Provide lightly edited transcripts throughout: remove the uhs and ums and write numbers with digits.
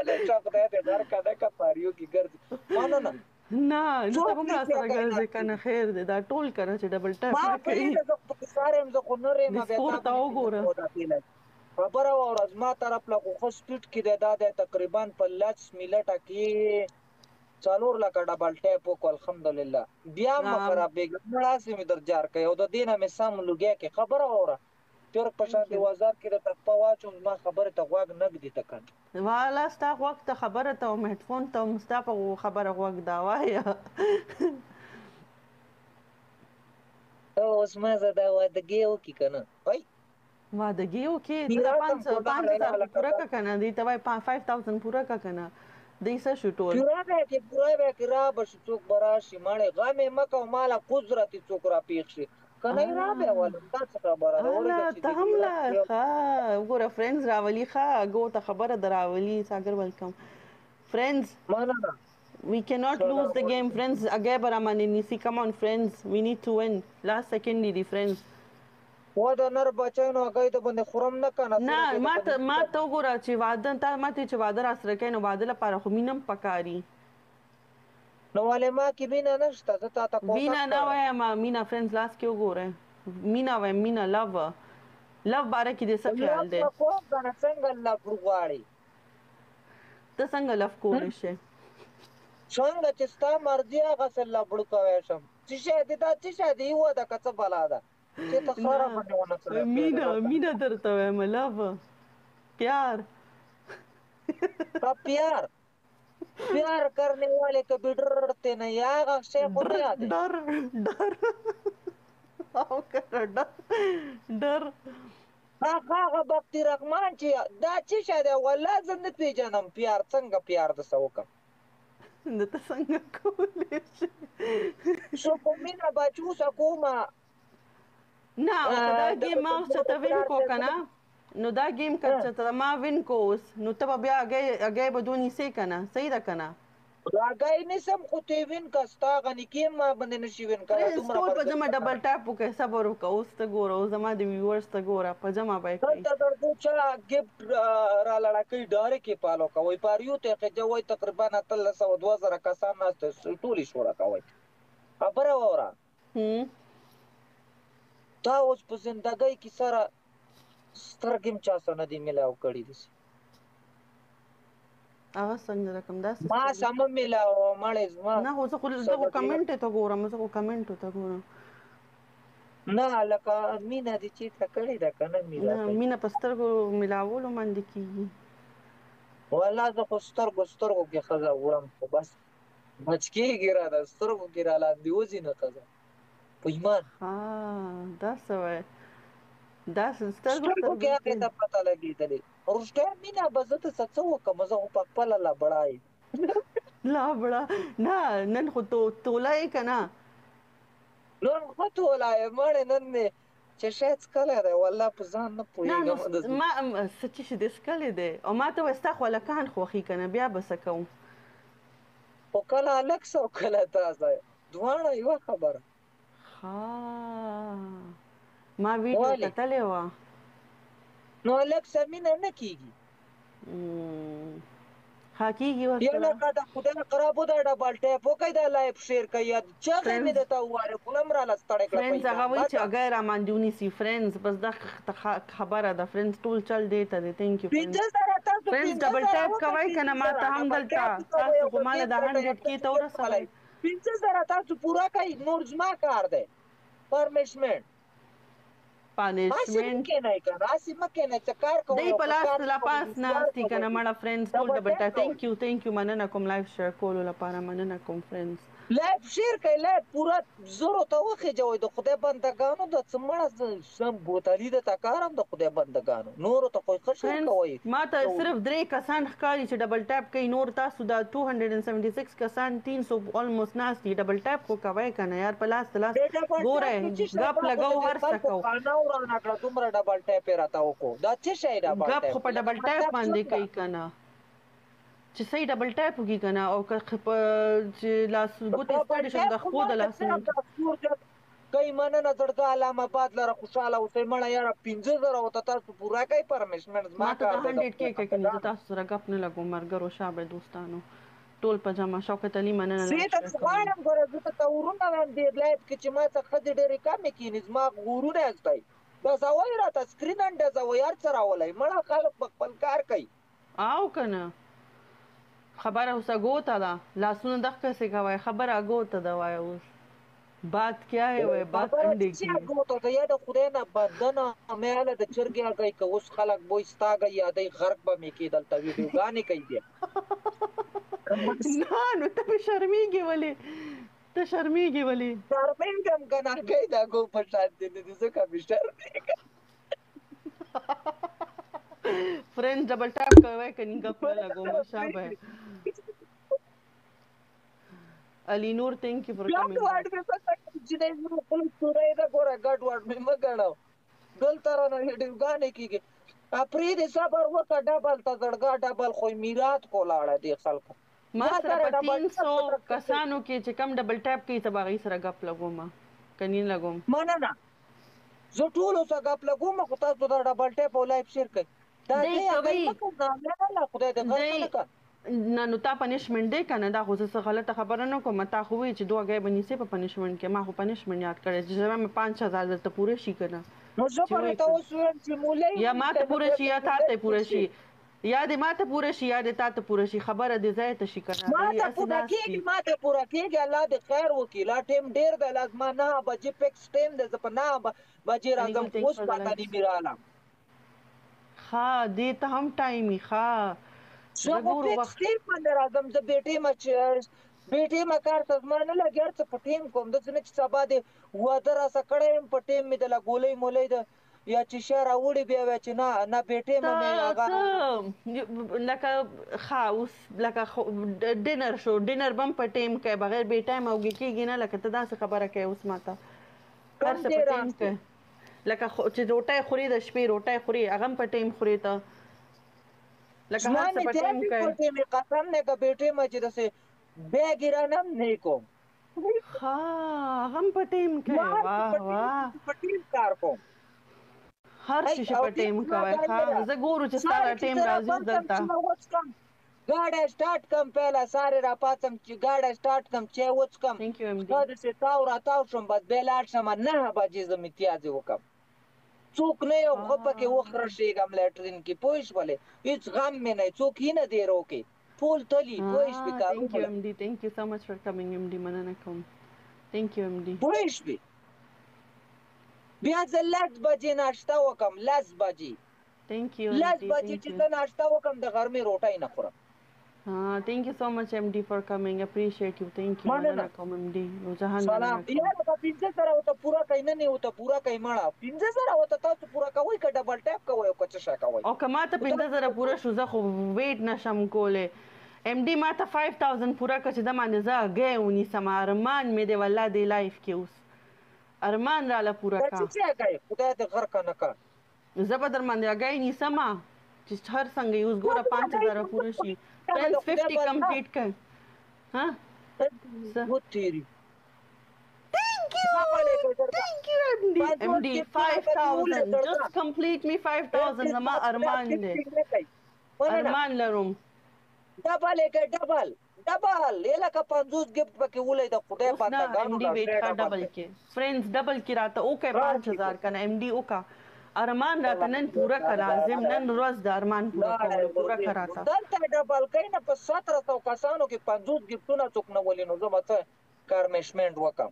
له چا خدای دې غرقه نه که پاریو کې ګرځي. مننه. نه نو ته څوک هم دې را چې سره هګۍ ګرځې ناستې کنه، دي؟ خیر دی، دا ټول کنه چې ډبل ټاپ ما نه کوي. پرېږده، زه خو په سر یم، زه خو نر یم، د بیا سکور تا ته باندې وګوره. 500 دا پیله خبره واوره. زما طرف له خو ښه سپیډ کې دی، دا دی تقریبا په 10 منټه کې 4 لکه ډبل ټیپ وکړو، الحمدلله. بیا هم مه خرابېږه، مړه هسې مې در جار کوي او د دې نه مې سم لوګی کې. خبره واوره، چرګ په شان ثانک دې یو. وزر کې د تخپه واچوم، زما خبرې ته غوږ نه ږدي ته کنه. والا ستا غوږ ته خبره ته وم، هډفون ته وم، ستا په خبره غوږ دا وایه. ته اوس ما زه دا وادګی وکړي که نه؟ وای وادګی وکې ته دا میراث هم 5000 کولاړی خو لکه پوره دا که کنه، دی ته وای 5000 پوره که کنه، دی څه شو ټول؟ پوره به کې، پوره به کې، را به شي څوک به راشي. مړې غم یې مه کوه، ماله قدرتي څوک راپېښ شي که نه یې را به اله ولم. دا څه خبره ده؟ اله ولګه چې ته دې هم میراث لا پوره. ښه وګوره، فرندز راولي، ښه ګو ته خبره دراولي. ساګر ویلکم فرندز. مننه. We cannot lose سلام the game علیکم. friends. اگے برا مانی نیسی. Come on friends, we need to win. Last second دی friends. و د نر بچی نو هګۍ د باندې خورم نه کنه، نه صرف یې د ما باندې ته ما ته وګوره چې واده تا ما ته چې واده را سره کوي، نو واده لپاره خو مینه هم پکاري. نو ولې ما کې مینه نشته؟ زه تا ته کوته وینا نه ښکارم؟ وایم مینا. فرندز لاس کې وګوره، مینا وایم، مینا لو لو باره کې دې څه خیال لف دی؟ به کوم که نه، څنګه لف غواړي؟ ته څنګه لف کولی شې؟ څنګه چې ستا مرضي هغسې لبړو کوی شم. څه شی دی دا؟ څه شی دی؟ یوه ده که څه بلا ده چې ته نه خره باندې ونه څرخېدې؟ مینا راته مینا درته وایم، لو پیار. په پیار پیار کرنے والے کبھی ډرتے نه، هغه شی خو ډر نه یادې. ډر ډر او کنه ډر ډر. هغه هغه بختی رحمان چې دا څه شی دی؟ والله زه نه پیژنم پیار څنګه، پیار د څه وکم؟ نو ته څنګه کولی شې؟ څو په مینه بچو څه کومه. نه او که دا د ګیم ما اوس مور چېرته وین پلار کو دی که نه، نو دا ګیم که چېرته ما وین کو اوس، نو ته به بیا هګۍ به دو نیسې که نه؟ صحیح ده که نه؟ هګۍ نیسم خو ته وین که ستا غني کیم ما باندې نشي وین کړی فرندز دومره ټول په برګر جمع ډبل ټاپ وکړئ، صبر وکړه. اوس ته ګوره، اوس زما د ویورز ته ګوره، په جمع به یې کوي. دلته درته چا ګفټ را لړکې، ډایرکټ یې فالو کوئ. پاریو ته خجه وای تقریبا 1300 2000 کسان ناست دي، ټول یې شوړه کوئ. خبره واوره، تا اوس په زندګۍ کې سره سترګې هم چا سره نه دي ملاو کړي دي؟ هغه څنګه رقم داسې ما سترګې؟ سم ملاو مړې زما نه خو زه خو زه خو سره ډېر کمنټ ته ګورم، زه خو کمنټ ته ګورم. نه لکه مینه دې چېرته کړې ده که نه؟ نه میراته مینه په سترګو ملاولو باندې کېږي. والله زه خو سترګو سترګو کې ښځه وړم، خو بس بچ کېږي را ده سترګو کې را لاندې وځي نه ښځه په ایمان. ها دا څه وایې؟ دا سترګو سترګو کې سترګو هغې کې ته پته لګېدلې. رښتیا مینه به زه ته څه څه وکړم؟ زه خو په خپله لبړا یم. لابړه نه، نن خو توله یې که نه؟ نن خو توله یم مړې، نن مې چې شی څکلی دی والله په ځان نه نه نو پوهېږم. د ما څه چې شي دې څکلی دی او ما ته وایي ستا خو هلکان خوښي که نه، بیا به څه کوم؟ خو کله هلک څه او کله تاسو دواړه یوه خبره. ښه ما ویډیو ولې کتلې وه. نو هلک سره مینه نه کېږي؟ ښه کېږي یا ورسره. لکه د خدای قرابو دا ډبل ټیپ وکړئ، دا لایف شیر کوي، چغې مې فرندز درته ووهلې، خوله هم راله ستړې کړه په فرندز هغه ایمان وایي چې بچه. هګۍ را باندې ونیسي. فرندز بس دا خبره ده. فرندز ټول چل دی ته دی. ثانک یو فرندز. 5000 تاسو فرندز ډبل 5000 ټیپ وکړئ، کوئ که نه؟ ما 5000 ته هم ډبل دلته ټیپ کوئ تاسو او خو که ما له ګیم د ګټئ 100 او کې څه ته ګیم ورسوئ. ولئ. 5000 تاسو پوره کړئ، نور زما کار دی. پرمشمنټ هسې مه پانیشمنټ کښېنئ که نه، هسې مه کښېنئ، څه کار کوئ دی او په که لاس کار نه لا کوئ پاس روزګار ناست دي کوئ، که نه مړه؟ فرندز ټول ډبل ډبل ټیپ ټیپ. کوئ، ثانک یو، ثانک یو، مننه کوم لایف شیر کولو لپاره، مننه کوم فرندز. لایف شیر کړئ، لایف پوره زرو ته وخېژوئ. د خدای بندګانو د څه مړه سم بوتلي د تکار هم د خدای بندګانو نورو ته خو یې ښه شیر فرندز کوئ. ما ته صرف 3 کسان ښکاري چې ډبل ټیپ کوي، نور تاسو دا 276 کسان 300 آلموست ناست دي، ډبل ټیپ خو کوئ که نه یار؟ په لاس د لاس د ډبل ټیپ ګورئ، کې څه شی؟ ګپ ما خو د لګو دې هر څه خلکو کوو. خانه ورانه کړه، دومره ډبل ټیپ یې راته وکړو. دا څه شی ډبل ګپ ټیپ خو په دی؟ لکه ډبل ټیپ مطلب باندې څنګه؟ کوي که نه؟ چې صحیح ډبل ټیپ وکړي که نه، او که په چې لاس ګوتې ډبل ستړې شي نو ټیپ د خو خپو ما د ته لاسونو صرف دا سور کوي. مننه زړګا، علام آباد لره خوشحاله اوسئ. مړه یاره، 5000 ورته تاسو پوره کوئ، پرمشمنټ زما ما ته کار دا دی. د 100 خدای کې کني، زه بندګانو تاسو سره ګپ نه لګوم. مرګرو، شابه دوستانو، ټول په جمع. شوکت علي، مننه. زه لایف ته شیر کوم. غواړم، ګوره زه ته ورونه وایم دې لایف کې چې ما څخه ښځې ډېرې کمې کښېني، زما غورونه ځای ډزوئ راته، سکرین هم ډزوئ، هر څه راولئ. مړه خلک په خپل کار کوي. او کنه خبره اوس اګو ته ده، لاسونه دښکسې کوی، خبره اګو ته ده. وایه اوس بات کیا ہے؟ وای بات خبره انډې چې کی. اګو ته ده، یا د خدای نه بدنه مې د چرګې هګۍ که اوس خلک بوی ستا هګۍ یادوي، غرق به مې کړي، دلته ویډیوګانې کوي بیا. نه نو ته په شرمېږي ولې؟ ته شرمېږي ولې؟ شرمېږم که نه، هګۍ د هګو په شان دي نه دي، ځکه مې شرمېږم. فرند، ډبل ټاپ کوي کني ګپ نه لګوم. شابه علي نور، thank you for ګډ کمینګ. وډ مې مه ګڼه چې دی زما خپل توری ده، ګوره ګډ وډ مې مه ګڼه، دلته رانه ویډیوګانې کېږي. پرېږدې، صبر وکړه، ډبل ته زړګا، ډبل خو یې میرات کو لاړه دې خلکو. ما ما سره سره په ډبل 300 کسانو کې چې کم ډبل ټاپ کوي، ته به هغوی سره ګپ لګوم که نه لګوم؟ مننه، زه ټولو سره ګپ لګوم، خو تاسو دا ډبل ټیپ او لایف شیر کړئ. دا دی دی هګۍ کوي مه کوه نه نه، خدای دې غرق دی نه کړه. نه نو تا پنشمنټ دی کنه؟ دا خو زه څه غلطه خبره نه کوم. تا خو وی چې دوه هګۍ به نیسې په پنشمنټ کې. ما خو پنشمنټ یاد کړی چې زما مې 5000 درته پوره شي کنه؟ نو زه چې به وایې درته اوس وایم چې مولۍ یا ما ولید ته نو پوره بیا شي به یا تا مولۍ ته پوره شي. شي، یا دې ما ته پوره شي یا دې تا ته پوره شي، خبره دې ځای ته شي کنه. ما دی ته هسې پوره ناست کېږي، دي. ما ته پوره کېږي، الله دې خیر وکړي. لا ټیم ډېر دی، لا زما 9 بجې فکس ټیم دی، زه په 9 بجې علي راځم، ګل، خو thanks اوس for the پاته likes. نیمې رالم. ښه، دې ته هم ټایم وي. ښه، زه زه خو ګورو فکس وخت. ټیم باندې راځم، زه بې ټیمه چې بې ټیمه کار ته زما نه لګي، هر څه په ټیم کوم. داسې نه چې سبا دې واده راسه کړی یم، په ټیم مې د لا ګولۍ مولۍ ده یا چې شی راوړي، بیا وایي چې نه نه، بې ته ټیمه مې هغه. ته لکه ښه اوس لکه ډینر شو، ډینر بم په ټیم کوي، بغیر بې ټایمه اوږې کېږي نه. لکه ته داسې خبره کوې اوس ماته، هر کم څه دی په ټیم راشي. کوي. لکه چې روټۍ خوري، د شپې روټۍ خوري، هغه هم په ټیم خوري. ته لکه زما هر څه مې په ټیم زیاتې کوي. په ټیمې، قسم دی که بې ټیمه چې داسې بیا ګیران هم نه کوم. ښه، هغه هم په ټیم ما کوي. هر څه واه په ټیم واه، په ټیم کار کوم. هر ای شي چې او په ټیم ټیم زما کوي. دا ښه نه ده، زه ګورو چې ستا سهار دا چې ټیم زه راځي اوس راپاڅم دلته. چې وڅکم، ګاډی سټارټ کم، پهله سهار راپاڅم چې ګاډی سټارټ کم، چای وڅکم، thank you M D. ښه داسې تاو راتاو شم، بس بیا لاړ شم، 9 بجې زه امتیازې وکم، څوک نه یو خو پکې وخرشېږم لیټرین کې، پوه شولې؟ هېڅ غم مې نه، څوک یې نه دی روکې، ټول تلي، پوه شوې؟ Thank you کارونه M D، thank you so much for coming M D، مننه کوم، thank you M D. پوه شوې؟ بیا زه 10 بجې ناشته وکم، 10 بجې. Thank you M لس ډي. بجې thank چې you. زه ناشته وکم، د غرمې روټۍ نه خورم. Thank you so much M D for coming، appreciate you، thank you. مننه. مننه کوم ایم ډي، نو جهان سلام. مننه کوم. یاره که 5000 ورته پوره کوئ، نن یې ورته پوره کوئ. مړه، 5000 ورته تاسو پوره کوئ که ډبل ټیپ کوئ او که څه شی کوئ؟ او که ما ته خو تاسو 5000 پوره شو، زه خو ویټ نشم کولی. ایم ډي، ما ته 5000 پوره که چې د باندې زه هګۍ ونیسم. ارمان مې دی والله دې لایف کې اوس ارمان راله پوره دا کا. څه شی کوئ؟ خدای دې غرقه نه کړه. زه به در باندې هګۍ نیسم چې هر څنګه یې. اوس ګوره 5000 پوره شي، فرندز، 50 کمپلیټ کړ. ها څه؟ وتېري. Thank you. Thank you MD. MD، 5000، just complete me 5000. زما ارمان دی، ارمان لرم. ډبل یې کړ، ډبل ډبل یې لکه 50 ګفټ پکې ولې د خدای اوس نه بندګانو ایم ډي دا ویټ شی ښه ډبل ډبل دی. کې فرندز، ډبل کې راته وکړئ راشي 5000 کنه. ایم ډي وکړه، ارمان راته نن پوره کړه. لازم نن ورځ د ارمان پوره کولو پوره کړه راته. دلته ډبل کوي نه، په 1700 کسانو کې 50 ګفټونه څوک نه ولي، نو زه به څه کارمشمنټ وکم؟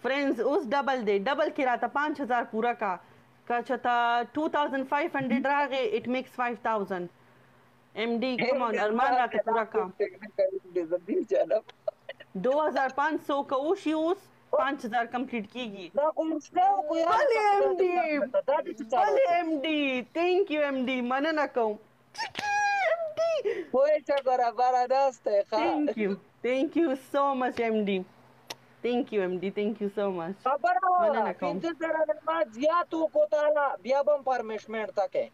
فرندز، اوس ډبل دی، ډبل کې راته 5000 پوره کا. که چېرته 2500 راغی، it makes 5000. M D, come on، ارمان راته پوره کا. 2500 که وشي، اوس 5000 کمپلیټ کیږي. دا خو رښتیا وکړو یاره. بلې ایم ډي. دا دې څه چالو بلې ایم ډي، thank you M D، مننه کوم ایم ډي. پوه شه، برابره ناسته ښه. Thank you، thank you so much M D، thank you M D، thank you so much. خبره واوره. مننه کوم. 5000 نه ما زیات وکړو تاله، بیا به هم پرمشمنټ ته کې.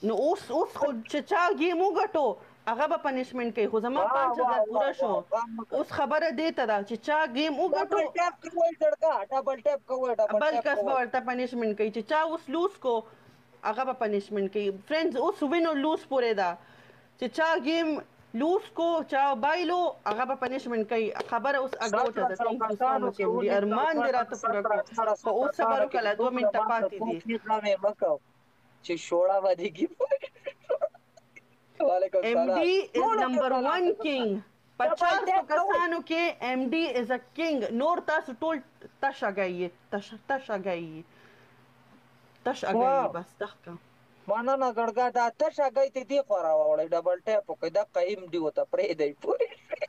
نو اوس خو چې چا ګیم وګټو، هغه به پنشمنټ کوي، خو زما واه 5000 واه پوره واه شو. واه، غم مه کوه. اوس خبره دې ته ده چې چا ګیم ډبل وګټو، ټیپ کوئ زړګا، ډبل ټیپ کوئ، ډبل بل ټیپ کس به کوئ. ورته پنشمنټ کوي. چې چا اوس لوز کو هغه به پنشمنټ کوي. فرندز، اوس وین او لوز پورې ده، چې چا ګیم لوز کو، چا بایلو، هغه به پنشمنټ کوي. خبره اوس اګو ته ده. 1700 ثانک یو سو کسانو مچ کې ایم ډي، 1900 ارمان دې راته پوره 17 کو. 18 خو اوس صبر کسانو کې وکړه، لا 2 دومره منټه ما ته پاتې دي. پوښتنې غمې مه کوه چې شوړه به دې کي. وعلیکم ایم سلام. ډي از ټولو ته نمبر سلام. 1 کینګ. ډبل 500 ټیپ کوئ. کسانو کې ایم ډي از ا کینګ. نور تاسو ټول تش اګی، تش تش اګی، تش اګی. واو بس دغه. مننه زړګا، دا تش هګۍ ته دې خوا راواوړئ، ډبل ټیپ وکړئ، دقه ایم ډي ورته پرېږدئ، پوه شوې؟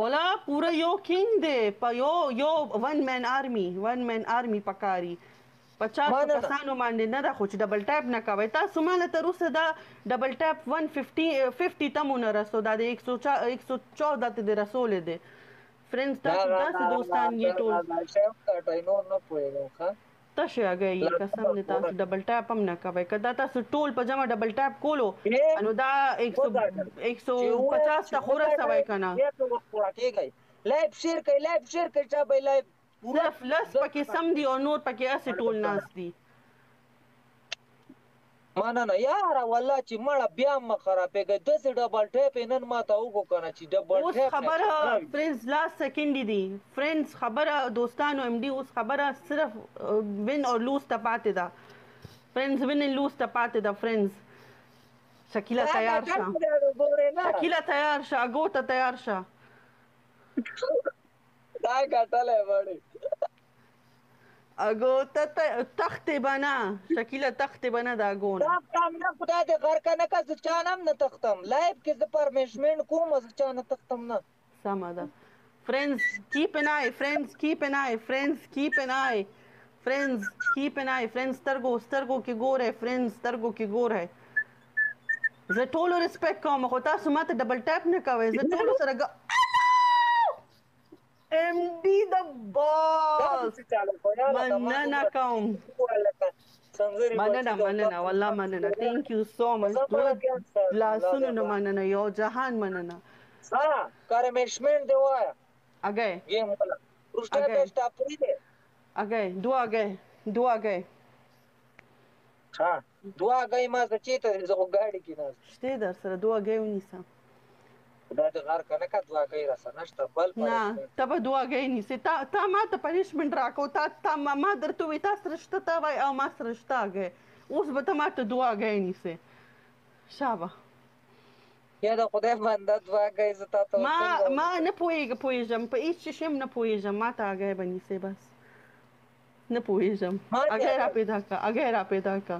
ولا پوره یو کینګ دی، په یو یو ون مین آرمی، ون مین آرمی پکاري. 500 مننه. کسانو باندې نه ده، خو چې ډبل ټیپ نه کوي تاسو ماله تر اوسه دا ډبل ټیپ 150 50 ته مو نه رسو، دا د 114 ته دې رسولې دی. فرندز، تاسو دا داسې دوستان یې ټول شی هم کټئ، نور نه پوهېږم. ښه تشه هګۍ یې، قسم دې تاسو ډبل ټیپ هم نه کوئ. که دا تاسو ټول په جمع ډبل ټیپ کولو نو دا وګټل 150 ته خو رسوئ که نه؟ بیا په وخت پوره کېږئ. لایف شیر کړئ، لایف شیر کړئ، چا به لایف پوره صرف 10 پکې سم دي او نور پکې هسې ټول ناست دي. مننه یاره، والله چې مړه بیا هم مه خرابېږئ. داسې ډبل ټیپ یې نن ماته وکړو که نه چې ډبل اوس ټیپ نه خبره خراب. فرندز، لاست سیکنډ دي. فرندز، خبره دوستانو، ایم ډي اوس خبره صرف وین او لوز ته پاتې ده. فرندز، وین ان لوز ته پاتې ده. فرندز، شکیلا دا تیار ګټل شه، ګورې نه، شکیلا تیار شه، اګو ته تیار شه. دا ګټلی مړې. اګو ته تختې بنا، شکیلا تختې بنا د اګو نه. تختم نه، خدای دې غرقه نه که، زه چا نه هم نه تختم. لایف کې زه پرمیشمنټ کوم، زه چا نه تختم نه. سمه ده. Friends, keep an eye. Friends, keep an eye. Friends, keep an eye. Friends, keep an eye. Friends, سترګو سترګو کې ګوره. Friends، سترګو کې ګوره. زه ټولو ریسپیکټ کوم، خو تاسو ماته ډبل ټیپ نه کوئ. زه ټولو سره ایم ډي د دا باس څه چالو خو یاره که ما مننه دومره کوم. لکه سنځري مننه بچي د مننه، والله مننه. ثانک یو سو مچ. زه دوه مړه بیا ستاسو الله لاسونو دې نه اباد. مننه، یو جهان مننه. ها کرمشمنټ دی وایه. اګی ګیم ولا وروستی اګی بیچ ټاپري دی. اګی، دوه اګی، دوه اګی. ها دوه هګۍ ما زه چېرته دي؟ زه خو ګاډي کې ناست. شته در سره؟ دوه هګۍ ونیسه. خدای دې غرقه نه که، دوه هګۍ راسره نشته، بل نه پنشمنټ. ته به دوه هګۍ نیسې. تا تا ما ته پنشمنټ راکو. تا تا ما ما درته وویل تا سره شته، تا وایي او ما سره شته هګۍ. اوس به ته ما ته دوه هګۍ نیسې؟ شابه. یا د خدای بنده، دوه هګۍ زه تا ته ما څنګه ما نه پوهېږم، پوهېږم په هېڅ شي هم نه پوهېږم. ما ته هګۍ به نیسې؟ بس نه پوهېږم. ما دې هګۍ را هګۍ پیدا که، هګۍ را پیدا که.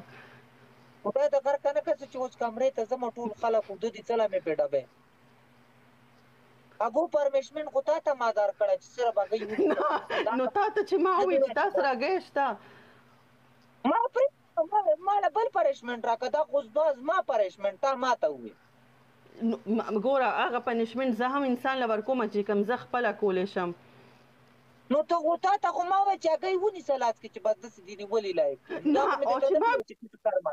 خدای د غرقه نه که، زه چې اوس کمرې ته ځم ټول خلک اوده دي، څله مې پې ډبې اګو پرمیشمنټ خو تا ته ما درکړی چې صرف هګۍ ونیسه. نه نو تا ته چې ما وویل چې تا سره هګۍ شته. ما پرې ما له بل پنشمنټ راکړه، دا خو زما پنشمنټ تا ما ته وویل. نو ګوره، هغه پنشمنټ زه هم انسان له ورکوم چې کوم زه خپله کولی شم. نو ته خو تا ته خو ما وویل چې هګۍ ونیسه لاس کې، چې بس داسې دې نیولې لایق. نه دا خو مې او درته چې نه ما ویل چې ټیټ کار ما